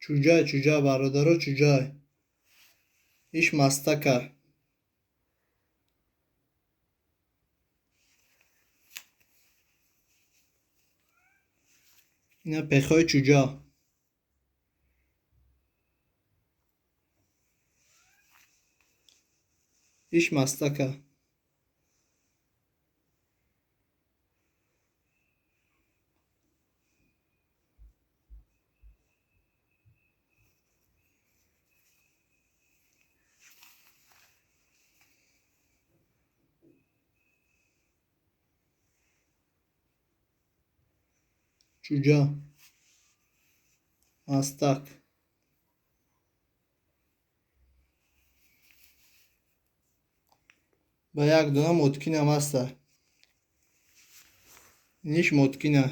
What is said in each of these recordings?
Чӯҷа, чӯҷа, бародаро, чӯҷа. Иш мастака. Ина пехои чӯҷа. Иш мастака. Чӯҷа. Мастак. Ба як дона моткинам ҳаста. Иниш моткина.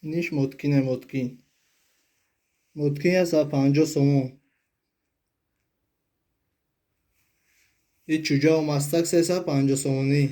Иниш моткина, моткин. Моткин 150 сомон. И чӯҷаву мастак 350 сомонӣ.